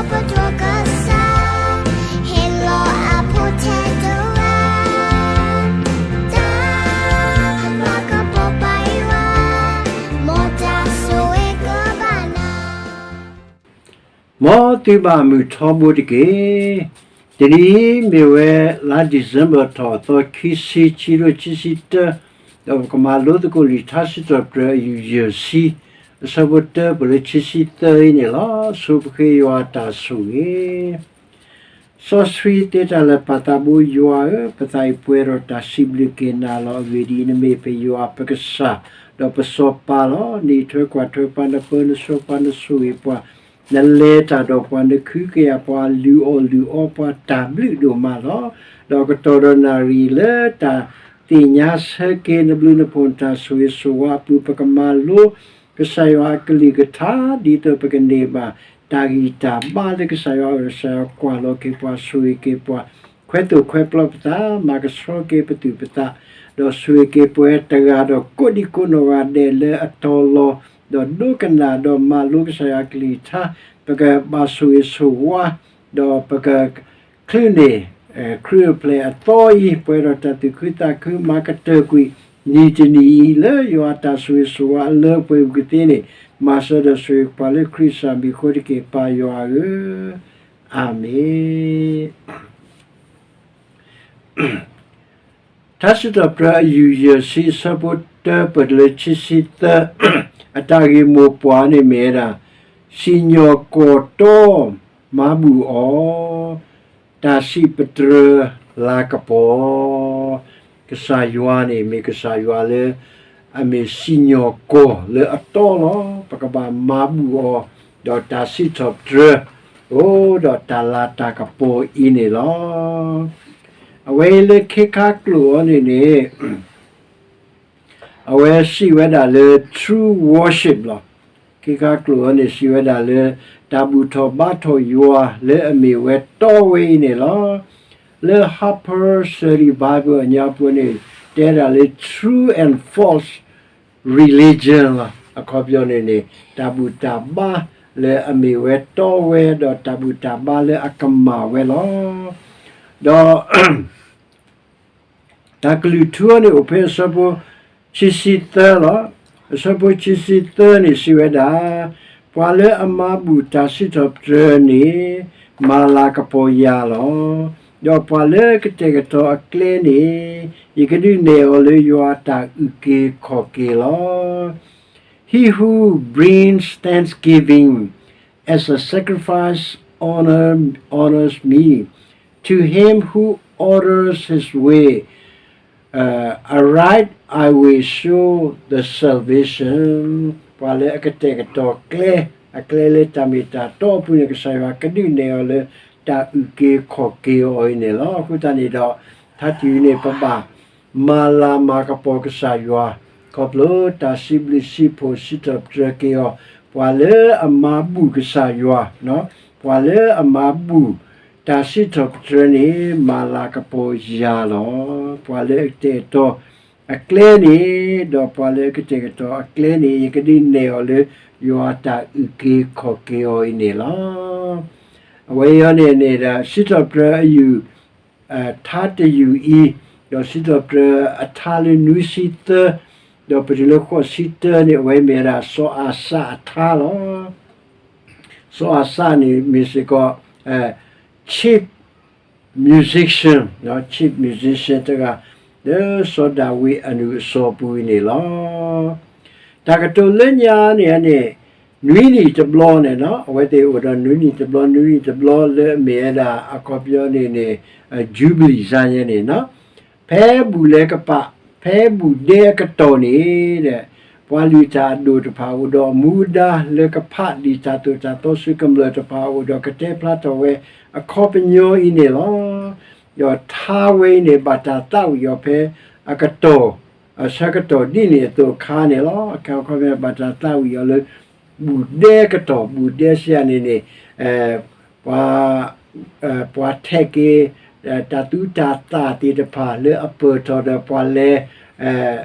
ပဒိၣ်ကစၢ် ဟ့ၣ်လီၤအဖိထဲတဂၤ တၢ်မၤကပီၤပာ်ယွၤ မ်တၢ်ဆိၣ်ဂ့ၤကဘၣ်နၤ မ်သုဘၣ်မုာ်ထီဘိတက့ၢ်. တနံၤအံၤမ့ၢ်ဝဲလါ December ထီၣ်အသီ ခံဆံ ခံကထိခံဆံတၢ, ဒီးပကမၤလိသကိးလံာ်ထါစံးထီၣ်ပတြၢၤအယူၢ်ယဲၢ်ဆံ, အဆၢဖိတၢပၢၢ်လၢခံဆံသၢအံၤန့ၣ်လီၤ. ဆိပဃ့ယွၤအတၢ်ဆိၣ်ဂ့ၤ စီဆှံသ့တၢ်လၢာ်ပၢ်သးဘိယွၤဧၢ, ပသးအံၤပှဲၤဒီးတၢ်စံးဘျုးက့ၤနၤလီၤ. အဂ့ၢ်ဒ်အံၤ, နမ့ၢ်ပယွၤပကစၢ်, ဒီးပစီၤပၤလီၤ. နအံးထွဲကွၢ်ထွဲပှၤ, နပၢနဆှၢပှၤ, နဆိၣ်ဂ့ၤပှၤ, နလဲၤတၢ်ဒီးပှၤ, နခုကယာ်ပှၤ, လုၢ်အီၣ်လုၢ်အီပှၤ, တၢ်ဘျုးဒိၣ်မးလီၤ. ဒီးကတီၢ်ဒီးနၣ်ရံၣ်လၢတၢ်သ့ၣ်ညါဆၢက့ၤနဘျုးနဖှိၣ်နတၢ်ဆိၣ်ဂ့ၤဆိၣ်ဝါအပူၤ, ပကမၤလိ ကစၢ်ယွၤအကလုၢ်ကထါ ဒ်သိးပကန့ၢ်ဘၣ်တၢ်ဂံၢ်တၢ်ဘါလၢကစၢ်ယွၤအအိၣ်, ကစၢ်ယွၤကွၢ်လီၤက့ၤပှၤ, ဆိၣ်ဂ့ၤက့ၤပှၤ, ခွဲးသိၣ်ခွဲးပျီပသး, မၤကဆှီက့ၤပသူၣ်ပသး, ဒီးဆိၣ်ဂ့ၤက့ၤပှၤတဂၤဒီး ကိးဒံကိးနီၢ်ဂၤဒဲးလၢအတီၤလီၤ, ဒီးဒိကနၣ်ဒီးမၤလိကစၢ်ယွၤအကလုၢ်ကထါ, ပကဘၣ်ဆိၣ်ဂ့ၤဆိၣ်ဝါ, ဒီးပက ချုးန့ၢ် ခရံာ်အိၣ်ဖျဲၣ်အသီအံၤ ပှဲၤဒီးတၢ်သူၣ်ခုသးခု မၤကတၢၢ်ကွံာ် နံၤတနံၤအံၤ လၢယွၤအတၢ်ဆိၣ်ဂ့ၤဆိၣ်ဝါအလၢပှဲၤပူၤကသ့န့ၣ်, မၤစၢၤဒီးဆိၣ်ဂ့ၤပှၤလၢခရံာ်စၢ်မံၤအဃိတက့ၢ် ပၢ်ယွၤဧၢ, အၤမ့ၣ်. ထါစံးထီၣ်ပတြၢၤအယူၢ်ယဲၢ်ဆံ အဆၢဖိတၢပၢၢ်တလၢခံဆံသၢ, အတၢ်ဂ့ၢ်မိၢ်ပှၢ်န့ၣ်မ့ၢ်ဝဲဒၣ် စံၣ်ညီၣ်ကွီၢ်တီမၤဘူၣ်အီၤ, တၢ်စံးပတြၢၤလၤကပီၤ, ကစၢ်ယွၤန့ၣ် မ့ၢ်ကစၢ်ယွၤလၢ အမ့ၢ်စံၣ်ညီၣ်ကွီၢ်လၢအတီလီၤ. ပကဘၣ်မၤဘူၣ်အီၤ, ဒီးတၢ်စံးထီၣ်ပတြၢၤ အိၣ်ဒီးတၢ်လၤတၢ်ကပီၤအံၤန့ၣ်လီၤ. အဝဲအံၤလၢခ့ခါကျိာ်အီၤန့ၣ်န့ၣ် အဝဲစံးဝဲဒၣ်လၢ true worship လီၤ. ခ့ခါကျိာ်အီၤန့ၣ် စံးဝဲဒၣ်လၢ တၢ်ဘူၣ်ထီၣ်ဘါထီၣ်ယွၤလၢအမ့ၢ်ဝဲတီဝဲအံၤန့ၣ်လီၤ. လၢ Harper Study Bible အညါပူၤန့ၣ် တဲဒၣ်လၢ true and false religion လီၤ. အခီပညီန့ၣ်န့ၣ် တၢ်ဘူၣ်တၢ်ဘါလၢအမ့ၢ်ဝဲတီဝဲ ဒီးတၢ်ဘူၣ်တၢ်ဘါလၢအကမၣ်ဝဲလီၤ. ဒီး တၢ်ကလုၢ်ထူအီၤန့ၣ် အိၣ်ဖဲအဆၢဖိခံဆံသၢလီၤ. အဆၢဖိခံဆံသၢန့ၣ် စံးဝဲဒၣ်, ပှၤလၢအမၤဘူၣ်တၢ်စံးထီၣ်ပတြၢၤန့ၣ် မၤလၤကပီၤယၤလီၤ. ဒီးပှၤလၢကတဲာ်ကတီၤအကျဲန့ၣ် ယကဒုးနဲၣ်အီၤလၢယွၤအတၢ်အုၣ်က့ၤခီၣ်က့ၤလီၤ. He who brings thanksgiving as a sacrifice honor, honors me. To him who orders his way aright, I will show the salvation. ပှၤလၢအကတဲာ်ကတီၤကျဲ, အကျဲလၢတၢ်မ့ၢ်တၢ်တီအပူၤန့ၣ် ကစၢ်ယွၤကဒုးနဲၣ်အီၤလၢတၢ်အုၣ်က့ၤခီၣ်က့ၤအီၤအံၤန့ၣ်လီၤ. အဃိသတးန့ၣ်ဒီး ထါတယုၢ်န့ၣ် ပဘၣ် မၤလၤမၤကပီၤကစၢ်ယွၤ, ခီဖျိတၢ်စံးဘျုးစံးဖှိၣ်စံးထီၣ်ပတြၢၤက့ၤအီၤ, ပှၤလၢအမၤဘူၣ်ကစၢ်ယွၤ, ပှၤလၢအမၤဘူၣ်တၢ်စံးထီၣ်ပတြၢၤန့ၣ် မၤလၤကပီၤယၤလီၤ. ပှၤလၢအကတဲာ်ကတီၤအကျဲန့ၣ်, ဒီးပှၤလၢအကတဲာ်ကတီၤအကျဲန့ၣ် ယကဒုးနဲၣ်အီၤလၢယွၤအတၢ်အုၣ်က့ၤခီၣ်က့ၤအီၤအံၤန့ၣ်လီၤ. အဝဲအံၤန့ၣ်န့ၣ်ဒီး စံးထီၣ်ပတြၢၤအယူၢ် ထါတယုၢ်အံၤ, ဒီးစံးထီၣ်ပတြၢၤအထါလၢနွံဆံသၢ, ဒီးပတုၤလၢဃိးဆံတၢန့ၣ် အဝဲမ့ၢ်ဝဲဒၣ်စီၤအၤစၣ်အထါလီၤ. စီၤအၤစၣ်န့ၣ် မ့ၢ်စ့ၢ်ကီး chief musician, chief musician တဂၤ လၢစီၤဒၤဝံးအနုာ်အစီၤပူၤအံၤန့ၣ်လီၤ. တၢ်ကတိၤလၢညါန့ၣ်န့ၣ် နွံနံၣ်တဘျီန့ၣ်, အဝဲသ့ၣ်အိၣ်ဒီးနွံနံၣ်တဘျီ, နွံနံၣ်တဘျီလၢအမ့ၢ်ဝဲဒၣ်အခီပညီန့ၣ်န့ၣ် ယူဘလံၣ်စါညါန့ၣ်, ဖဲဘူၣ်လဲၤကပာ်, ဖဲဘူၣ်ဒဲအကတီၢ်န့ၣ်ဒီး ပှၤလုၢ်တၢ်အဒိၣ်တဖၣ်အိၣ်ဒီးအမူဒါလၢကဖးဒံးတၢ်သိၣ်တၢ်သီ, ဆူကမျၢၢ်တဖၣ်အိၣ်ဒီးကတဲဖျါထီၣ်ဝဲအခီပညီအံၤန့ၣ်လီၤ. ဒီးထါဝဲအံၤန့ၣ် ဘၣ်တၢ်သးဝံၣ်အီၤဖဲအကတီၢ် အဆၢကတီၢ်ဒ်န့ၣ်အသိးအခါန့ၣ်လီၤ. အခီပညီဘၣ်တၢ်သးဝံၣ်အီၤလၢ ဘူၣ်ဒဲကတီၢ်, ဘူၣ်ဒဲစံးယၤန့ၣ်န့ၣ် ပှၤ ပှၤထဲးက့ၤ တၢ်သူတၢ်သၣ်သ့ၣ်တဖၣ်လၢအပၢၢ်ထီၣ်ဒီးပှၤလဲၤ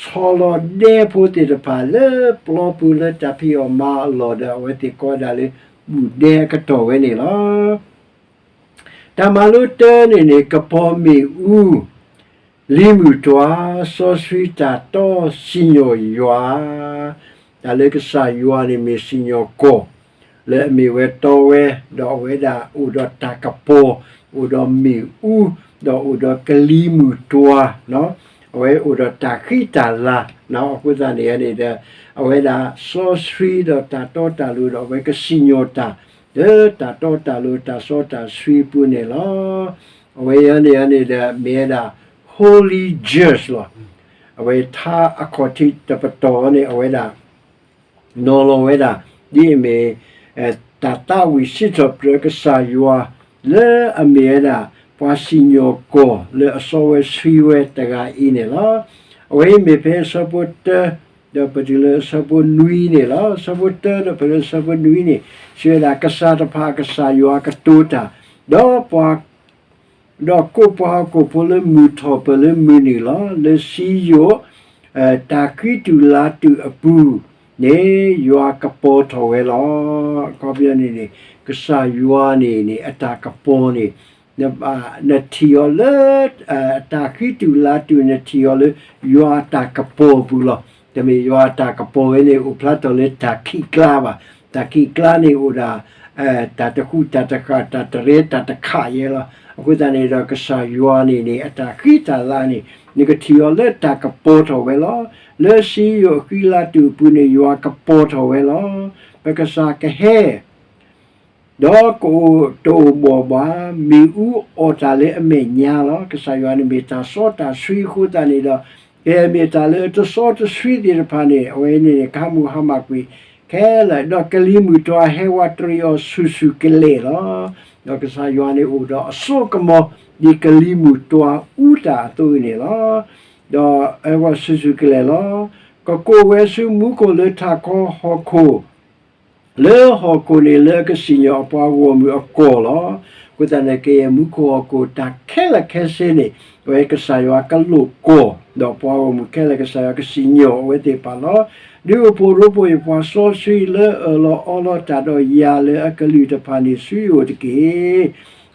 ဆီလီၤဒဲဖိသ့ၣ်တဖၣ်လၢပျီပူၤလၢတၢ်ဖံးအီၣ်မၤအီၣ်အလီၢ်ဒီး အဝဲသ့ၣ်ကိးဝဲဒၣ်လၢ ဘူးဒဲအကတီၢ်ဝဲန့ၣ်လီၤ. တၢ်မၤလိတၢန့ၣ်န့ၣ် ကပီၤမ့ၣ်အူ လံၤမုၢ်တွၤ စီဆှံတၢ်တီစံၣ်ညီၣ်ယွၤ, တၢ်လၢကစၢ်ယွၤန့ၣ်မ့ၢ်စံၣ်ညီၣ်ကွီၢ် လၢအမ့ၢ်ဝဲတီဝဲ, ဒီးအဝဲဒၣ်အိၣ်ဒီးတၢ်ကပီၤ, အိၣ်ဒီးမ့ၣ်အူ, ဒီးအိၣ်ဒီးကလံၤမုၢ်တွၤ, အဝဲအိၣ်ဒီးတၢ်ဃံတၢ်လၤ, အဃိသတးန့ၣ်န့ၣ်ဒီး အဝဲဒၣ်စီဆှံဒီးတၢ်တီတၢ်လိၤဒီးအဝဲကစံၣ်ညီၣ်တၢ် လၢတၢ်တီတၢ်လိၤတၢ်စီတၢ်ဆှံအပူၤန့ၣ်လီၤ. အဝဲအံၤန့ၣ်န့ၣ်ဒီး မ့ၢ်ဝဲဒၣ် holy judge လီၤ. အဝဲထါအခီၣ်ထံးတပတီၢ်န့ၣ် အဝဲဒၣ် နီၤလီၤဝဲဒၣ် ဒ်အမ့ၢ် တၢ်သးဝံၣ်စံးထီၣ်ပတြၢၤကစၢ်ယွၤ လၢအမ့ၢ်ဝဲဒၣ် ပှၤစံၣ်ညီၣ်ကွီၢ်လၢအစီဝဲဆှံဝဲတဂၤအံၤန့ၣ်လီၤ. အဝဲအံၤမ့ၢ်ဖဲအဆၢဖိတၢ ဒီးပတုၤလၢအဆၢဖိနွံန့ၣ်လီၤ. အဆၢဖိတၢဒီးဖဲလၢအဆၢဖိနွံန့ၣ် စံးဝဲဒၣ် ကစၢ်တဖၣ်အကစၢ်ယွၤကတိၤတၢ်, ဒီးပှၤ ဒီးကိးပှၤဟီၣ်ခိၣ်ဖိလၢမုၢ်ထီၣ်ပၢၢ်လၢမုၢ်နုာ်လီၤ. လၢစံယိၣ် တၢ်ဃံတုၤလၤတုၤအပူၤန့ၣ် ယွၤကပီၤထီၣ်ဝဲလီၤ. အခီပညီန့ၣ်န့ၣ် ကစၢ်ယွၤန့ၣ်န့ၣ် အတၢ်ကပီၤန့ၣ် နထံၣ်အီၤလၢ တၢ်ဃံတုၤလၤတုၤ နထံၣ်အီၤလၢ ယွၤအတၢ်ကပီၤအပူၤလီၤ. တမ့ၢ်ယွၤအတၢ်ကပီၤဝဲန့ၣ် အိၣ်ဖျါထီၣ်လၢတၢ်ခံးကျါဘၣ်. တၢ်ခံးကျါန့ၣ်အိၣ်ဒၣ် တၢ်တဃူတၢ်တဃာ် တၢ်တရဲတၢ်တခးယဲလီၤ. အဃိသတးန့ၣ်ဒီး ကစၢ်ယွၤန့ၣ်န့ၣ် အတၢ်ဃံတၢ်လၤန့ၣ် နကထံၣ်အီၤလၢတၢ်ကပီၤထီၣ်ဝဲလီၤ. လၢစံယိၣ်အဃံလၤတုၤအပူၤန့ၣ် ယွၤကပီၤထီၣ်ဝဲလီၤ. ပကစၢ်ကဟဲ ဒီးကအိၣ်တအိၣ်ဘှီၣ်ဘၣ်, မ့ၣ်အူအီၣ်တၢ်လၢအမဲာ်ညါလီၤ. ကစၢ်ယွၤန့ၣ်မ့ၢ်တၢ်စီတၢ်ဆှံအဃိသတးန့ၣ်ဒီး ကမ့ၢ်တၢ်လၢအတစီတဆှံသ့ၣ်တဖၣ်န့ၣ် အဝဲန့ၣ်န့ၣ် ကဟးမုၢ်ဟါမၢ်ကွံာ်ခဲလၢာ်, ဒီးကလံၤမုၢ်တွၤဟဲဝးတရံးအီၤဆူၣ်ဆူၣ်ကလဲာ်လီၤ. ဒီးကစၢ်ယွၤန့ၣ်အိၣ်ဒီးအစိကမီၤ ဒ်ကလံၤမုၢ်တွၤအူတၢ်အသိးအံၤန့ၣ်လီၤ. ဒီးဟဲဝးဆူၣ်ဆူၣ်ကလဲာ်လီၤ. ကကိးဝဲဆူမူခိၣ်လၢထးခီဟီၣ်ခိၣ် လၢဟီၣ်ခိၣ်န့ၣ် လၢအကစံၣ်ညီၣ်အပှၤဂီၢ်မုၢ်အကီၢ်လီၤ. အဃိသတးန့ၣ် ကယဲၢ်မူခိၣ်ဟီၣ်ခိၣ်တၢ်ခဲလၢာ်ခဲဆ့န့ၣ် အဝဲကစၢ်ယွၤကလိာ်ကွီၢ်, ဒီးပှၤဂီၢ်မုၢ်ခဲလၢာ်ကစၢ်ယွၤကစံၣ်ညီၣ်အဝဲသ့ၣ်တဖၣ်လီၤ. ဒုးအိၣ်ဖှိၣ်ရိဖှိၣ်ယပှၤစီဆှံလၢအၢၣ်လီၤအီလီၤတၢ်ဒီးယၤလၢအကလုၢ်တဖၣ်န့ၣ်ဆူယအိၣ်တက့ၢ်.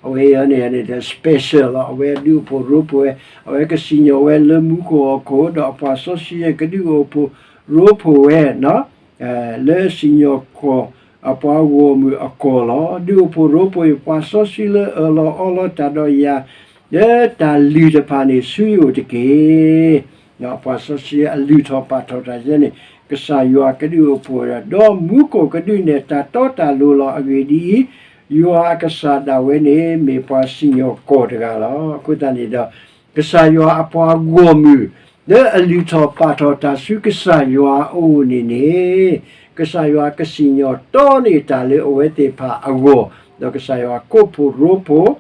အဝဲအံၤန့ၣ်န့ၣ်ဒီး special လီၤ. အဝဲဒုးအိၣ်ဖှိၣ်ရိဖှိၣ်ဝဲ, အဝဲကစံၣ်ညီၣ်ဝဲလၢမူခိၣ်ဟီၣ်ခိၣ် ဒီးအပှၤစီဆှံကဒုးအိၣ်ဖှိၣ်ရိဖှိၣ်ဝဲ လၢစံၣ်ညီၣ်ကွီၢ်အပှၤဂီၢ်မုၢ်အကီၢ်လီၤ. ဒုးအိၣ်ဖှိၣ်ရိဖှိၣ်ယပှၤစီဆှံလၢအၢၣ်လီၤအီလီၤတၢ်ဒီးယၤ လၢတၢ်လုၢ်တဖၣ်န့ၣ်ဆူယအိၣ်တက့ၢ်. ဒီးပှၤစီဆှံအလုၢ်ထီၣ်ပာ်ထီၣ်တၢ်ယဲန့ၣ် ကစၢ်ယွၤကဒုးအိၣ်ဖှိၣ်ဒီး ဒီးမူခိၣ်ကဒုးနဲၣ်တၢ်တီတၢ်လိၤလီၤ. အဂ့ၢ်ဒ်အံၤ, ယွၤအကစၢ်ဒၣ်ဝဲန့ၣ် မ့ၢ်ပှၤစံၣ်ညီၣ်ကွီၢ်တဂၤလီၤ. အဃိသတးန့ၣ်ဒီး ကစၢ်ယွၤအပှၤဂီၢ်မုၢ် လၢအလုၢ်ထီၣ်ပာ်ထီၣ်တၢ်ဆူကစၢ်ယွၤအအိၣ်န့ၣ်န့ၣ်, ကစၢ်ယွၤကစံၣ်ညီၣ်တီန့ၢ်တၢ်လၢအဝဲသ့ၣ်တဖၣ်အဂီၢ်, ဒီးကစၢ်ယွၤကိးဖှိၣ်ရိဖှိၣ်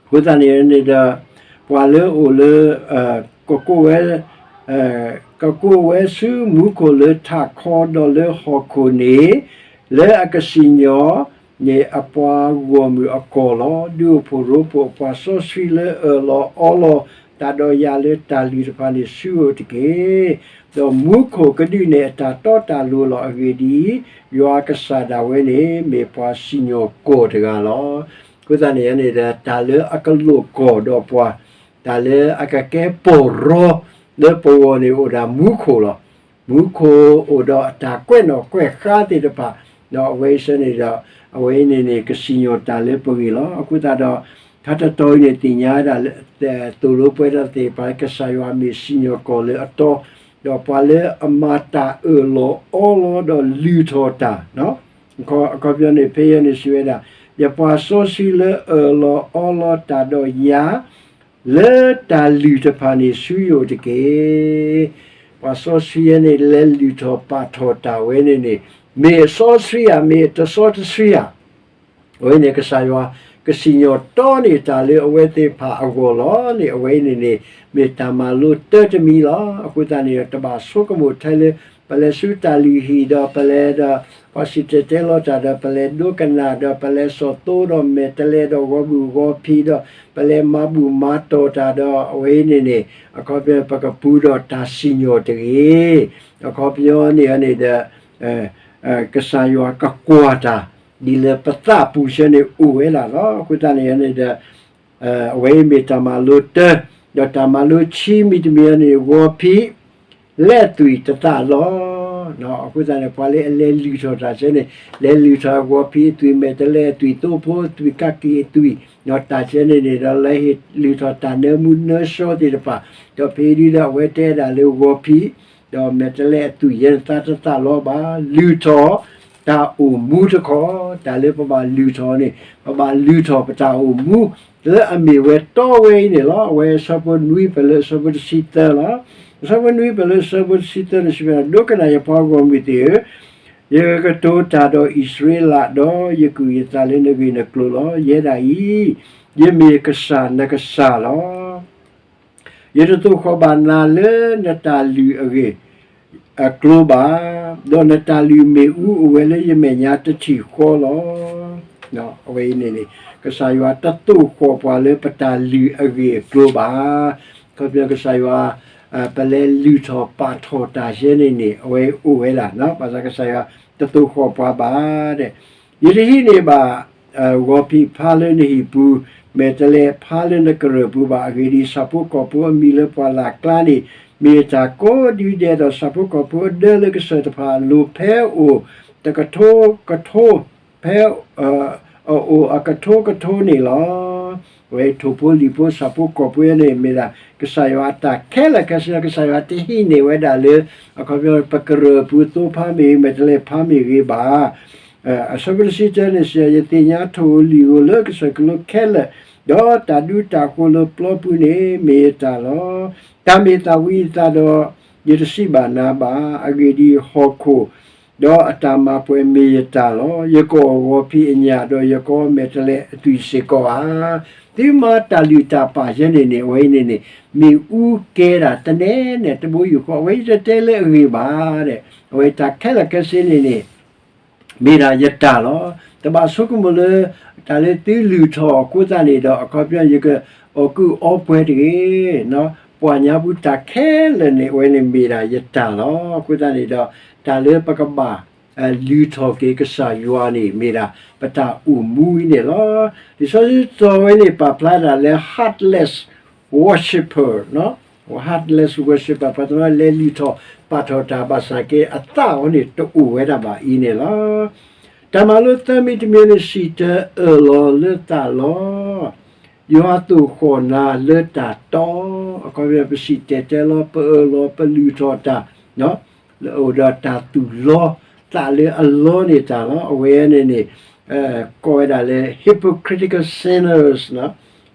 အဃိသတးန့ၣ်န့ၣ်ဒီး ပှၤလၢအအိၣ်လၢ ကကိးဝဲ ကကိးဝဲဆူမူခိၣ်လၢထးခီဒီးလၢဟီၣ်ခိၣ်န့ၣ်, လၢအကစံၣ်ညီၣ်န့ၢ်အပှၤဂီၢ်မုၢ်အကီၢ်လီၤ. ဒုးအိၣ်ဖှိၣ်ရိဖှိၣ်အပှၤစီဆှံလၢအၢၣ်လီၤအီလီၤတၢ်ဒီးယၤလၢတၢ်လုၢ်တဖၣ်န့ၣ်ဆူယအိၣ်တက့ၢ်. ဒီးမူခိၣ်ကဒုးနဲၣ်အတၢ်တီတၢ်လိၤလီၤ. အဂ့ၢ်ဒ်အံၤ, ယွၤအကစၢ်ဒၣ်ဝဲန့ၣ် မ့ၢ်ပှၤစံၣ်ညီၣ်ကွီၢ်တဂၤလီၤ. အဃိသတးန့ၣ်န့ၣ်ဒီး တၢ်လၢအကလိာ်ကွီၢ်ဒီးပှၤ, တၢ်လၢအကကဲပီၢ်ရီ လၢပဂီၢ်န့ၣ်အိၣ်ဒၣ်မူခိၣ်လီၤ. မူခိၣ်အိၣ်ဒီးအတၢ်ကွဲးနီၣ်ကွဲးဃါသ့ၣ်တဖၣ်, ဒီးအဝဲအံၤစ့ၢ်န့ၣ်ဒီး အဝဲအံၤန့ၣ်န့ၣ် ကစံၣ်ညီၣ်တၢ်လၢပဂ့ၢ်လီၤ. အဃိသတးဒီး ထါတတီၤအံၤန့ၣ်သ့ၣ်ညါဝဲဒၣ် သိၣ်လိပှဲၤဒီးသ့ၣ်တဖၣ် ကစၢ်ယွၤမ့ၢ်စံၣ်ညီၣ်ကွီၢ်လၢအတီ, ဒီးပှၤလၢအမၤတၢ်အၢၣ်လီၤအီလီၤဒီးလုၢ်ထီၣ်တၢ် အခီပညီန့ၣ် ဖဲယဲန့ၣ်စံးဝဲဒၣ်, ယပှၤစီဆှံလၢအၢၣ်လီၤအီလီၤတၢ်ဒီးယၤ လၢတၢ်လုၢ်တဖၣ်န့ၣ်ဆူယအိၣ်တက့ၢ်. ပှၤစီဆှံယဲန့ၣ် လဲၤလုၢ်ထီၣ်ပာ်ထီၣ်တၢ်ဝဲန့ၣ်န့ၣ် မ့ၢ်အစီဆှံဧါ မ့ၢ်အတစီတဆှံဧါ. အဝဲန့ၣ်ကစၢ်ယွၤ ကစံၣ်ညီၣ်တီန့ၢ်တၢ်လၢအဝဲသ့ၣ်တဖၣ်အဂီၢ်လီၤန့ၣ် အဝဲအံၤန့ၣ်န့ၣ် မ့ၢ်တၢ်မၤလိတၢ်တမံၤလီၤ. အဃိသတးန့ၣ်ဒီး တဘၣ်ဆိကမိၣ်ထဲလၢ ပလဲၤဆူတၢ်လုၢ်ဟံၣ်ဒီး ပလဲၤဒီး ပှၤစံၣ်တဲၤတဲလီၤတၢ်ဒီး ပလဲၤဒိကနၣ်ဒီး ပလဲၤစိာ်သိဒီးမဲာ်တဲးလဲးဒီး ဂီၤဘူၣ်ဂီၤဖံးဒီး ပလဲၤမၤဘူၣ်မၤတီၢ်တၢ်ဒီး အဝဲအံၤန့ၣ်န့ၣ် အခီပညီ ပကပူၤဒီးတၢ်စံၣ်ညီၣ်တဂ့ၤ. အခီပညီန့ၣ်န့ၣ်ဒီး ကစၢ်ယွၤကကွၢ်တၢ် ဒ်လၢပသးပူၤဆၢန့ၣ်အိၣ်ဝဲဒၣ်လီၤ. အဃိသတးန့ၣ်န့ၣ်ဒီး အဝဲအံၤမ့ၢ်တၢ်မၤလိတၢ, ဒီးတၢ်မၤလိဆံမံၤတမံၤန့ၣ် ဂီၤဖံး လဲၤအသွံၣ်တသးလီၤ. အဃိသတးန့ၣ် ပှၤလၢအလဲၤလုၢ်ထီၣ်တၢ်ဆၢန့ၣ် လဲၤလုၢ်ထီၣ်ဂီၤဖံးအသွံၣ် မဲာ်တဲးလဲးအသွံၣ် သိဖိအသွံၣ် ကးက့ၤအသွံၣ် တၢ်ဆၢန့ၣ်န့ၣ်ဒီး လဲၤဟ့ၣ်လုၢ်ထီၣ်တၢ်နၢမူနၢဆှီသ့ၣ်တဖၣ်, ဒီးဖဲဒ်ဒီးအဝဲတဲဒၣ်လၢဂီၤဖံး ဒီးမဲာ်တဲးလဲးအသွံၣ်ယဲန့ၣ် သးတသးလီၤဘၣ်, လုၢ်ထီၣ် တၢ်အိၣ်မူတခီ, တၢ်လၢပဘၣ်လုၢ်ထီၣ်န့ၣ် ပဘၣ်လုၢ်ထီၣ်ပတၢ်အိၣ်မူ လၢအမ့ၢ်ဝဲတီဝဲအံၤန့ၣ်လီၤ. အဝဲအဆၢဖိနွံဖဲလၢအဆၢဖိတဆံသၢလီၤ. အဆၢဖိနွံဖဲလၢအဆၢဖိတဆံသၢန့ၣ်စံးဝဲဒၣ်, ဒိကနၣ်ယပှၤဂီၢ်မုၢ်သ့ၣ်ဧၢ, ယကတိၤတၢ်ဒီးအံၣ်စရ့လး, ဒီးယကဟုၣ်ယသးလၢနဂ့ၢ်နကျိၤလီၤ. ယဲဒၣ်အံၤ ယမ့ၢ်ကစၢ်နကစၢ်လီၤ. ယတသိၣ်ဃီၣ်ဘၣ်နၤလၢနတၢ်လုၢ်အဂ့ၢ်အကျိၤဘၣ်, ဒီးနတၢ်လုၢ်မ့ၣ်အူအိၣ်ဝဲလၢယမဲာ်ညါတထံၣ်ဃီလီၤ. အဝဲအံၤန့ၣ်န့ၣ် ကစၢ်ယွၤတသိၣ်ဃီၣ်ပှၤလၢပတၢ်လုၢ်အဂ့ၢ်အကျိၤဘၣ်. ခီဖျိကစၢ်ယွၤ ပလဲၤလုၢ်ထီၣ်ပာ်ထီၣ်တၢ်ယဲန့ၣ်န့ၣ် အဝဲအိၣ်ဝဲဒၣ်, ဘၣ်ဆၣ်ကစၢ်ယွၤတသိၣ်ဃီၣ်ပှၤဘၣ်ဒီး ယတဟံးန့ၢ်ဘၣ် ဂီၤဖံးဖးလၢနဟံၣ်ပူၤ, မဲာ်တဲးလဲးဖးလၢနကရၢၢ်ပူၤဘၣ်. အဂ့ၢ်ဒ်အံၤ, ဆၣ်ဖိကီၢ်ဖိအမံၤလၢပှၢ်လၢ်ကျါန့ၣ် မ့ၢ်တၢ်ကိးဒုဒဲးဒီး ဆၣ်ဖိကီၢ်ဖိအဒၢလၢကစၢၢ်တဖၣ်အလိၤ ဖဲအိၣ်တကထိကထိ, ဖဲ အအိၣ်အကထိကထိန့ၣ်လီၤ. အဝဲထိၣ်ဖိလံၣ်ဖိဆၣ်ဖိကီၢ်ဖိန့ၣ် မ့ၢ်ဒၣ်ကစၢ်ယွၤအတၢ်ခဲလၢာ်ခဲဆ့, ကစၢ်ယွၤတဟံးန့ၢ်ဝဲဒၣ်လၢ အခီပညီ ပကရၢၢ်ပူၤသိဖါမ့ၢ်ဂ့ၤ, မဲာ်တဲးလဲးဖးမ့ၢ်ဂ့ၤဘၣ်. အဆၢဖိတဆံတၢန့ၣ်စံး, ယသ့ၣ်ညါထိၣ်ဧိၤလံၣ်ဧိၤလၢကစၢၢ်ကလိခဲလၢာ်, ဒီးတၢ်ဒူတၢ်ဃိၤလၢပျီပူၤန့ၣ် မ့ၢ်ယတၢ်လီၤ. တၢ်မ့ၢ်သးဝံယသးဒီး ယတစံးဘၣ်နၤဘၣ်. အဂ့ၢ်ဒ်အံၤ, ဟီၣ်ခိၣ် ဒီးအတၢ်မၤပှဲၤမ့ၢ်ယတၢ်လီၤ. ယကအီၣ်ဂီၤဖံးအညၣ်, ဒီးယကအီမဲာ်တဲးလဲးအသွံၣ်စ့ၢ်ကီးဧါ. သုမၤတၢ်လုၢ်တၢ်ပာ်ယဲန့ၣ်န့ၣ် အဝဲအံၤန့ၣ်န့ၣ် မ့ၣ်အူကဲဒၣ်တနဲၣ်နဲၣ်တဘိယူၢ်ဃီ, အဝဲယတတဲလၢအဂ့ၤဘၣ်ဒီး အဝဲတၢ်ခဲလၢာ်ခဲဆ့န့ၣ်န့ၣ် မ့ၢ်ဒၣ်ယတၢ်လီၤ. တဘၣ်ဆိကမိၣ်လၢ တၢ်လၢသုလုၢ်ထီၣ်အဃိသတးန့ၣ်ဒီး အခီပညီ ယကအီၣ်ကုၢ်အီပှဲၤတဂ့ၤ. ပှၤညါပူၤတၢ်ခဲလၢာ်န့ၣ် အဝဲန့ၣ်မ့ၢ်ဒၣ်ယတၢ်လီၤ. အဃိသတးန့ၣ်ဒီး တၢ်လၢပကဘၣ် လုၢ်ထီၣ်က့ၤကစၢ်ယွၤန့ၣ် မ့ၢ်ဒၣ်ပတၢ်အိၣ်မူအံၤန့ၣ်လီၤ. လံာ်စီဆှံတီဝဲန့ၣ် ပာ်ဖျါဒၣ်လၢ heartless worshipper, heartless worshipper ပှၤတနီၤလဲၤလုၢ်ထီၣ်ပာ်ထီၣ်တၢ်ဘၣ်ဆၣ်က့ အသးအီၤန့ၣ်တအိၣ်ဝဲဒၣ်ဘၣ်အံၤန့ၣ်လီၤ. တၢ်မၤလိသၢမံၤတမံၤန့ၣ် စံးတၢ်အၢၣ်လီၤလၢသးလီၤ. ယွၤသိၣ်ဃီၣ်နၤလၢတၢ်တီ, အခီပညီ ပစံၣ်တဲၤတဲလီၤ ပအၢၣ်လီၤ ပလုၢ်ထီၣ်တၢ် လၢအိၣ်ဒီးတၢ်သူၣ်လီသးလၢအလီန့ၢ်တၢ်လီၤ. အဝဲန့ၣ်န့ၣ် ကိးဝဲဒၣ်လၢ hypocritical sinners,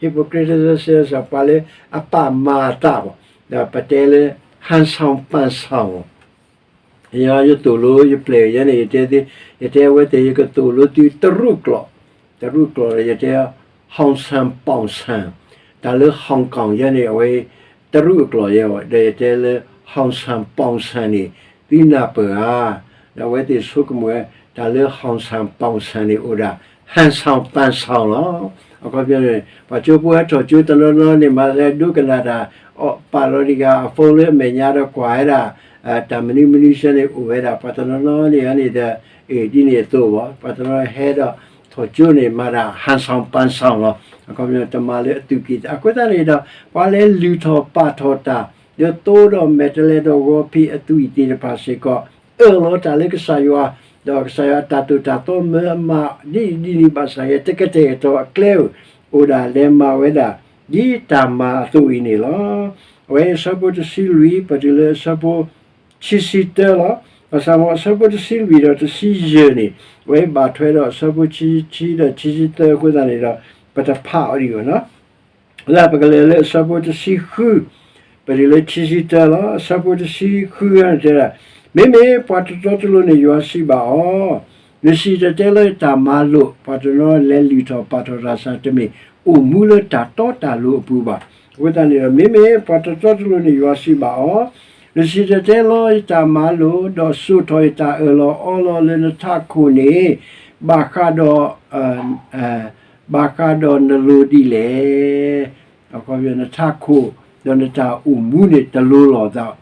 hypocritical sinners ပှၤလၢအပာ်မၤအသးဘၣ်, ဒီးပတဲလၢ ဟၣ်ဆၣ်ပၣ်ဆၣ် ယသိၣ်လိယပျဲၢ်ယဲန့ၣ် ယတဲသ့, ယတဲအဝဲသ့ၣ် ယကသိၣ်လိသုတရူးကျိာ်, တရူးကျိာ်ဒီး ယတဲ ဟီၣ်ဆၣ်ပီၣ်ဆၣ်, တၢ်လၢ Hong Kong ယဲန့ၣ် အဝဲ တရူးအကျိာ်ယဲ, ဒီးယတဲလၢ ဟီၣ်ဆၣ်ပီၣ်ဆၣ်န့ၣ် သုနၢ်ပၢၢ်ဧါ, ဒီးအဝဲသ့ၣ်ဆိကမိၣ်ဝဲ တၢ်လၢ ဟီၣ်ဆၣ်ပီၣ်ဆၣ်န့ၣ်အိၣ်ဒၣ် ဟၣ်ဆၣ်ပၣ်ဆၣ်လီၤ. အခီပညီန့ၣ် ပှၤကၠိဖိဟဲထီၣ်ကၠိတနီၤနီၤန့ၣ် မၤလၢဒိကနၣ်တၢ် အီၣ်ပာ်လီၤတံၢ်က့ၤအ phone လၢအမဲာ်ညါဒီးကွၢ်ဝဲဒၣ် တၢ်မနုၤမနုၤဆၢန့ၣ်အိၣ်ဝဲဒၣ် ပှၤတနီၤနီၤန့ၣ်န့ၣ်ဒီး အ့ၣ် ဒ်န့ၣ်အသိးဘၣ် ပှၤတနီၤဟဲဒီးထီၣ်ကၠိန့ၣ် မၤဒၣ်ဟၣ်ဆၣ်ပၣ်ဆၣ်လီၤ. အခီပညီတမၤလၢအသူၣ်ကံၢ်သး အဃိသတးန့ၣ်ဒီး ပှၤလဲၤလုၢ်ထီၣ်ပာ်ထီၣ်တၢ် ဒီးသိဒီးမဲာ်တဲးလဲးဒီးဂီၤဖံးအသွံၣ်သ့ၣ်တဖၣ်စ့ၢ်ကီး အၢၣ်လီၤတၢ်လၢကစၢ်ယွၤ ဒီးကစၢ်ယွၤတၢ်သိၣ်တၢ်သီမၢအမၤ ဒ်အံၤဒ်န့ၣ်ဘၣ်ဆၣ်ယဲ တကတဲာ်ကတီၤအကျဲဧိၤ အိၣ်ဒၣ်လဲၤမၤဝဲဒၣ် ဒ်တၢ်မၤအသိးအံၤန့ၣ်လီၤ. အဝဲအဆၢဖိတဆံလွံၢ် ပတုၤလၢအဆၢဖိ ခံဆံတၢလီၤ. ဘၣ်ဆၣ်မ်အဆၢဖိတဆံလွံၢ်ဒီးတဆံယဲၢ်န့ၣ် အဝဲဘၣ်ထွဲဒီးအဆၢဖိခံဆံခံဒီးခံဆံသၢအဃိသတးန့ၣ်ဒီး ပတဖးအီၤဒံးဘၣ်နီၤ လၢပကလဲၤလၢအဆၢဖိတဆံဃု ပတုၤလၢခံဆံတၢလီၤ. အဆၢဖိတဆံဃုန့ၣ်တဲဒၣ်, မ့မ့ၢ်ပှၤတတီတလိၤန့ၣ် ယွၤစံးဘၣ်အီၤ, နစံၣ်တဲၤတဲလီၤယတၢ်မၤလိာ်, ပှၤတနီၤလဲၤလုၢ်ထီၣ်ပာ်ထီၣ်တၢ်ဆၣ်တမ့ၢ် အိၣ်မူလၢတၢ်တီတၢ်လိၤအပူၤဘၣ်. အဃိသတးန့ၣ်ဒီး မ့မ့ၢ်ပှၤတတီတလိၤန့ၣ် ယွၤစံးဘၣ်အီၤ, နစံၣ်တဲၤတဲလီၤယတၢ်မၤလိာ်, ဒီးစိာ်ထီၣ်ယတၢ်အၢၣ်လီၤအီလီၤလၢနထးခိၣ်န့ၣ် ဘၣ်ဃးဒီး ဘၣ်ဃးဒီးနလိၤဒ်လဲၣ်. နထးခိၣ် ဒီးနတၢ်အိၣ်မူန့ၣ်တလိၤလီၤသး,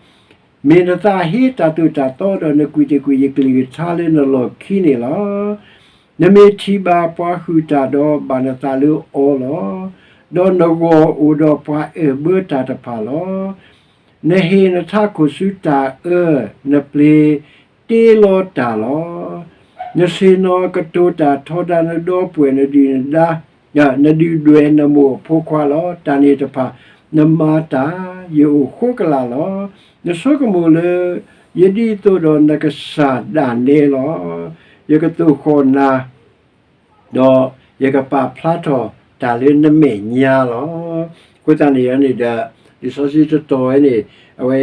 မ့ၢ်နသးဟ့တၢ်သိၣ်တၢ်သီဒီး နကွံာ်တ့ၢ်ကွံာ်ယကလုၢ်ကထါလၢနလီၢ်ခံန့ၣ်လီၤ. နမ့ၢ်ထံၣ်ဘၣ်ပှၤဟုၣ်တၢ်ဒီး ဘၣ်နသးလၢအီၤလီၤ. ဒီးနဂီၢ်အိၣ်ဒီးပှၤအဲၣ်ဘၢတၢ်တဖၣ်လီၤ. နဟ့ၣ်နထးခိၣ်ဆူတၢ်အၢ, နပျ့ၤတ့လီၤတၢ်လီၤ. နဆ့ၣ်နီၤကတိၤတၢ်ထီဒါ နဒီပုၢ်ဝဲၢ် နဒုၣ်နဒါ, နဒုၣ်ဒွဲၣ်နမိၢ်အဖိခွါလီၤ. တၢ်န့ၣ်တဖၣ် နမၤတၢ် ယအိၣ်ဃိကလာ်လီၤ. နဆိကမိၣ်လၢ ယဒ်သိးဒီးနကစၢ်ဒၣ်နဲလီၤ. ယကသိၣ်ဃီၣ်နၤ ဒီးယကပာ်ဖျါထီၣ်တၢ်လၢနမဲာ်ညါလီၤ. အဃိသတးန့ၣ်န့ၣ်ဒီး လံာ်စီဆှံတတီၤဝဲန့ၣ် အဝဲ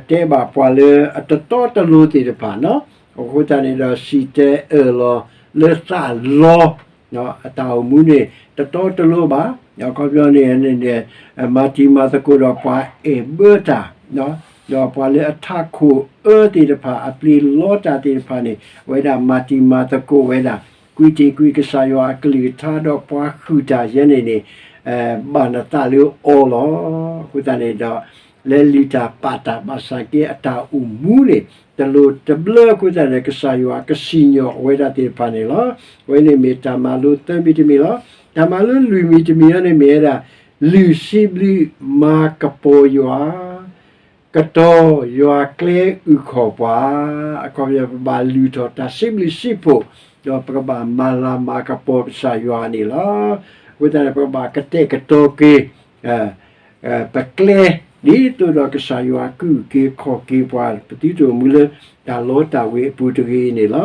တဲဘၣ်ပှၤလၢအတတီတလိၤသ့ၣ်တဖၣ်နီၤ. အဃိသတးန့ၣ်ဒီး စံၣ်တဲၤအၢၣ်လီၤလၢသးလီ အတၢ်အိၣ်မူန့ၣ် တတီတလိၤဘၣ်. အခီပညီန့ၣ်န့ၣ် မၤတံၤမၤသကိးဒီးပှၤအဲၣ်ဘၢတၢ် ဒီးပှၤလၢအထးခိၣ်အၢသ့ၣ်တဖၣ် အပျ့ၤလီတၢ်သ့ၣ်တဖၣ်န့ၣ် အဝဲဒၣ်မၤတံၤမၤသကိးဝဲဒၣ် ကွံာ်တ့ၢ်ကွံာ်ကစၢ်ယွၤအကလုၢ်ကထါဒီးပှၤဟုၣ်တၢ်ယဲန့ၣ်န့ၣ် ဘၣ်နသးလၢအီၤလီၤ. အဃိသတးန့ၣ်ဒီး လဲၤလုၢ်တၢ်ပာ်တၢ်ဘၣ်ဆၣ်က့အတၢ်အိၣ်မူန့ၣ် တလိၣ်တဘျၢအဃိသတးန့ၣ် ကစၢ်ယွၤကစံၣ်ညီၣ်အဝဲဒၣ်သ့ၣ်တဖၣ်န့ၣ်လီၤ. အဝဲန့ၣ်မ့ၢ်တၢ်မၤလိသၢမံၤတမံၤလီၤ. တၢ်မၤလိလွံၢ်မံၤတမံၤအံၤန့ၣ်မ့ၢ်ဝဲဒၣ် လုၢ်စံးဘျုးမၤကပီၤယွၤ ကတီၤယွၤကျဲအုၣ်ခီၣ်ပှၤ, အခီပညီ ပဘၣ်လုၢ်ထီၣ်တၢ်စံးဘျုးစံးဖှိၣ်, ဒီးပကဘၣ်မၤလၤမၤကပီၤကစၢ်ယွၤန့ၣ်လီၤ. အဃိသတးန့ၣ် ပကဘၣ်ကတဲာ်ကတီၤက့ၤ ပကျဲ ဒ်သိးဒီးကစၢ်ယွၤကုၢ်က့ၤခီၣ်က့ၤပှၤ ပသုတအိၣ်မူလၢတၢ်လီတၢ်ဝ့ၤအပူၤတဂ့ၤန့ၣ်လီၤ.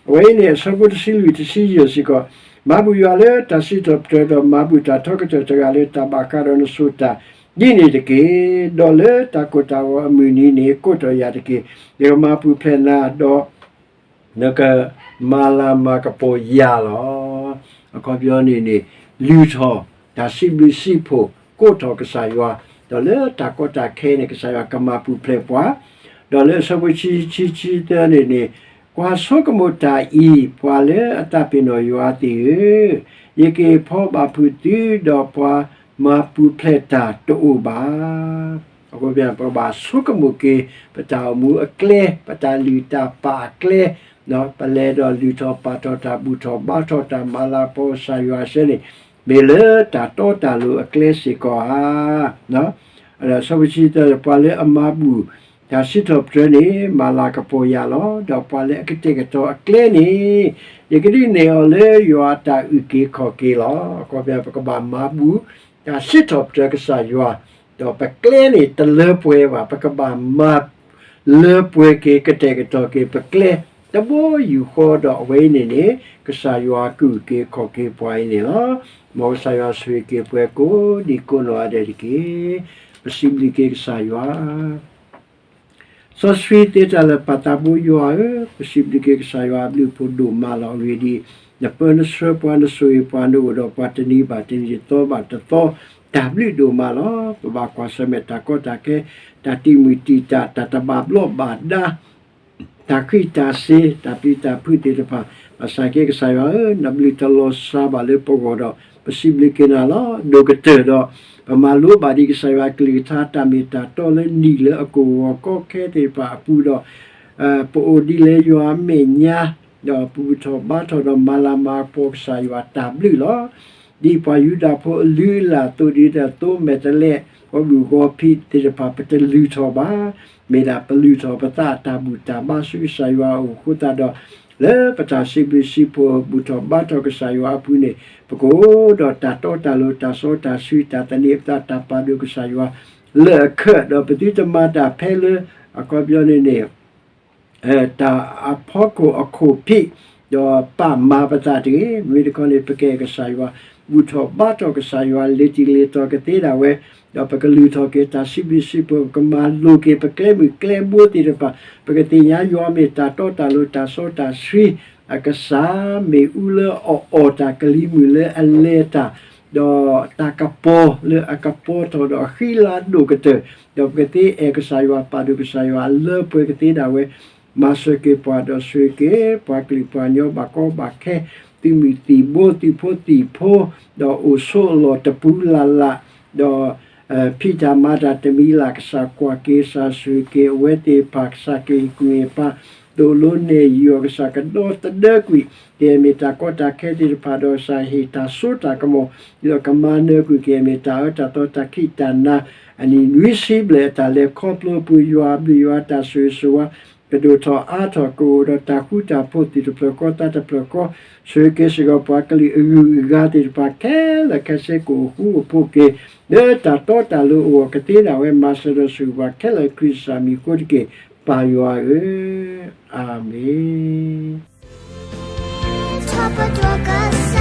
အဝဲအံၤန့ၣ် အဆၢဖိတဆံလွံၢ်တဆံယဲၢ်စ့ၢ်ကီး, မၤဘူၣ်ယွၤလၢတၢ်စံးထီၣ်ပတြၢၤ ဒီးမၤဘူၣ်တၢ်ထီကတၢၢ်တဂၤလၢတၢ်ဘၣ်ဃးဒီးနစိၤတၢ် ဒ်န့ၣ်တက့ၢ်. ဒီးလၢတၢ်ကိၢ်တၢ်ဂီၤအမုၢ်နံၤန့ၣ် ကိးထီၣ်ယၤတက့ၢ်. ယကမၤပူၤဖျဲးနၤ ဒီးနကမၤလၤမၤကပီၤယၤလီၤ. အခီပညီန့ၣ်န့ၣ် လုၢ်ထီၣ်တၢ်စံးဘျုးစံးဖှိၣ် ကိးထီၣ်ကစၢ်ယွၤ, ဒီးလၢတၢ်ကီတၢ်ခဲန့ၣ် ကစၢ်ယွၤကမၤပူၤဖျဲးပှၤ, ဒီးလၢအဆၢဖိဆံ ဆံ ဆံသၢန့ၣ်န့ၣ်, ကွၢ်ဆိကမိၣ်တၢ်အံၤ, ပှၤလၢအသးပ့ၤနီၣ်ယွၤသ့ၣ်ဧၢ, ယက့ၤဖီဘၣ်ဖုးသု ဒီးပှၤမၤပူၤဖျဲးတၢ်တအိၣ်ဘၣ်. အဃိပကဘၣ်ဆိကမိၣ်က့ၤ ပတၢ်အိၣ်မူအကျဲ, ပတၢ်လုၢ်တၢ်ပာ်အကျဲ, ပလဲၤဒီးလုၢ်ထီၣ်ပာ်ထီၣ်တၢ်ဘူၣ်ထီၣ်ဘါထီၣ်တၢ်မၤလၤကပီၤကစၢ်ယွၤစဲန့ၣ်, မ့ၢ်လၢတၢ်တီတၢ်လိၤအကျဲစ့ၢ်ကီးဧါ. အဆၢဖိဆံသၢ, ပှၤလၢအမၤဘူၣ်တၢ်စံးထီၣ်ပတြၢၤန့ၣ် မၤလၤကပီၤယၤလီၤ. ဒီးပှၤလၢအကတဲာ်ကတီၤအကျဲန့ၣ်, ယကဒုးနဲၣ်အီၤလၢယွၤအတၢ်အုၣ်က့ၤခီၣ်က့ၤလီၤ. အခီပညီပကဘၣ်မၤဘူၣ်တၢ်စံးထီၣ်ပတြၢၤကစၢ်ယွၤ, ဒီးပကျဲန့ၣ်တလၢပှဲၤဘၣ်, ပကဘၣ်မၤလၢပှဲၤက့ၤ ကတဲာ်ကတီၤက့ၤပကျဲ တဘိယူၢ်ဃီဒီး အဝဲအံၤန့ၣ်န့ၣ် ကစၢ်ယွၤကအုၣ်က့ၤခီၣ်က့ၤပှၤအံၤန့ၣ်လီၤ. မ်ကစၢ်ယွၤဆိၣ်ဂ့ၤက့ၤပှၤကိးဒံးကိးနီၢ်ဂၤဒဲးတက့ၢ်. ပစံးဘျုးက့ၤကစၢ်ယွၤ စီဆှံသ့တၢ်လၢာ်ပာ်သးဘိယွၤဧၢ, ပစံးဘျုးက့ၤကစၢ်ယွၤအဘျုးအဖှိၣ်ဒိၣ်မးလီၤ. အဂ့ၢ်ဒ်အံၤ, နပၢနဆှၢပှၤ နဆိၣ်ဂ့ၤပှၤ နအိၣ်ဒီးပှၤတနံၤဘၣ်တနံၤ တသီဘၣ်တသီ တၢ်ဘျုးဒိၣ်မးလီၤ. ပဘၣ်ကွၢ်ဆၢၣ်မဲာ်တၢ်ကီတၢ်ခဲ, တၢ်တံာ်မုၢ်တံာ်တာ်, တၢ်တဘၣ်ဘျီးဘၣ်ဒါ တၢ်ဃံးတၢ်စ့ၤ, တၢ်ပျံၤတၢ်ဖုးသ့ၣ်တဖၣ်, ဘၣ်ဆၣ်က့ကစၢ်ယွၤဧၢ, နဘျုးတလီၤစှၤဘၣ်လၢပဂီၢ်ဒီး ပစံးဘျုးက့ၤနၤလီၤ. ဒိၣ်ကတၢၢ်ဒီး ပမၤလိဘၣ်ဒံးကစၢ်ယွၤအကလုၢ်ကထါ တၢ်မ့ၢ်တၢ်တီလၢနံၣ်လၢအကဝီၤကီခဲသ့ၣ်တဖၣ်အပူၤဒီး ပအိၣ်ဒ်လဲၣ်ယွၤအမဲာ်ညါ, ဒီးပဘူၣ်ထီၣ်ဘါထီၣ်ဒီးမၤလၤမၤကပီၤကစၢ်ယွၤတၢ်ဘျုးလီၤ. ဒ်ပှၤယူဒၤဖိအလုၢ်အလၢ်အသိးဒ်ဒီးသိမဲာ်တဲးလဲး ဂီၤဘုၣ်ဂီၤဖံးသ့ၣ်တဖၣ် ပတလုၢ်ထီၣ်ဘၣ်. မ့ၢ်ဒၣ်ပလုၢ်ထီၣ်ပသးအတၢ်ဘူၣ်တၢ်ဘါဆူကစၢ်ယွၤအအိၣ်အဃိသတးဒီး လၢပတၢ်စံးဘျုးစံးဖှိၣ်ဘူၣ်ထီၣ်ဘါထီၣ်ကစၢ်ယွၤအပူၤန့ၣ် ပကအိၣ်ဒီးတၢ်တီတၢ်လိၤ တၢ်စီတၢ်ဆှံ တၢ်သန့ၤပသး တၢ်ပာ်ဒိၣ်ကစၢ်ယွၤ လၢအခၢး ဒီးပသုတမၤတၢ်ဖဲလၢ အခီပညီန့ၣ်န့ၣ် တၢ်အဖီခိၣ်အခိၣ်ဖံး ဒီးပာ်မၤပသးတဂ့ၤ. မ့မ့ၢ်တခီန့ၣ် ပကအဲၣ်ကစၢ်ယွၤ ဘူၣ်ထီၣ်ဘါထီၣ်ကစၢ်ယွၤ လ့ၤတံၢ်လ့ၤတီၤကသ့ဒၣ်ဝဲ, ဒီးပကလုၢ်ထီၣ်က့ၤတၢ်စံးဘျုးစံးဖှိၣ် ပကမၤလိၤက့ၤပကျဲမုၢ်ကျဲဘိသ့ၣ်တဖၣ်, ပကသ့ၣ်ညါယွၤမ့ၢ်တၢ်တီတၢ်လိၤ တၢ်စီတၢ်ဆှံ အကစၢ် မ့ၣ်အူလၢအအီၣ်တၢ် ကလံၤမုၢ်လၢအလဲၤတၢ် ဒီးတၢ်ကပီၤလၢအကပီၤထီၣ်ဒီးအဃံလၤဒိၣ်ကတၢၢ်, ဒီးပကသ့အဲၣ်ကစၢ်ယွၤ ပာ်ဒိၣ်ကစၢ်ယွၤလၢပှဲၤကသ့ဒၣ်ဝဲ, မၤစၢၤက့ၤပှၤ ဒီးဆိၣ်ဂ့ၤက့ၤပှၤကလုာ်ပှၤကညီ ဘၣ်ကီဘၣ်ခဲ, သုးမုၢ်သံၣ်ဘိ သုးဖိသံၣ်ဖိ, ဒီးအိၣ်ဆိးအလီၢ်တပူၤလၢ်လၢ်, ဒီး ဖံးတၢ်မၤတၢ်တမံၤလၢ် ကစၢ်ကွၢ်က့ၤ ကစၢ်ဆိၣ်ဂ့ၤက့ၤအဝဲသ့ၣ်တဖၣ် ကစၢ်က့ၤဟ့ၣ်ကူၣ်ဟ့ၣ်ဖး ဒိးလိနဲၣ်ယွၤကစၢ်ကဒီသဒၢကွံာ် ကမ့ၢ်တၢ်ကီတၢ်ခဲသ့ၣ်တဖၣ်ဒီး ကစၢ်ဟ့ၣ်တၢ်စိတၢ်ကမီၤ ဒီးကမၤနၢၤကွံာ်က့ၤ မ့ၢ်တၢ်အၢတၢ်သီတၢ်ခံးတၢ်နၤ အနံၣ်နွံဆံဘျဲၣ်အတၢ်လဲၤခီဖျိအပူၤ ယွၤအဘျုးယွၤအတၢ်ဆိၣ်ဂ့ၤဆိၣ်ဝါ ကဒိၣ်ထီၣ်အါထီၣ် ကအိၣ်ဒီးတၢ်ဃူတၢ်ဖိး သူၣ်တဖျၢၣ်ဃီသးတဖျၢၣ်ဃီ ဆိၣ်ဂ့ၤက့ၤစ့ၢ်ကီးပှၤကလုာ်အဂုၤအဂၤသ့ၣ်တဖၣ်ခဲလၢာ်ခဲဆ့ ကအိၣ်ဃူအိၣ်ဖိးက့ၤ လၢတၢ်တီတၢ်လိၤအဂီၢ် ကသ့ဒၣ်ဝဲ မၤစၢၤဒီးဆိၣ်ဂ့ၤပှၤခဲလၢာ် ခရံာ်စၢ်မံၤအဃိတက့ၢ် ပၢ်ယွၤဧၢ, အၤမ့ၣ်.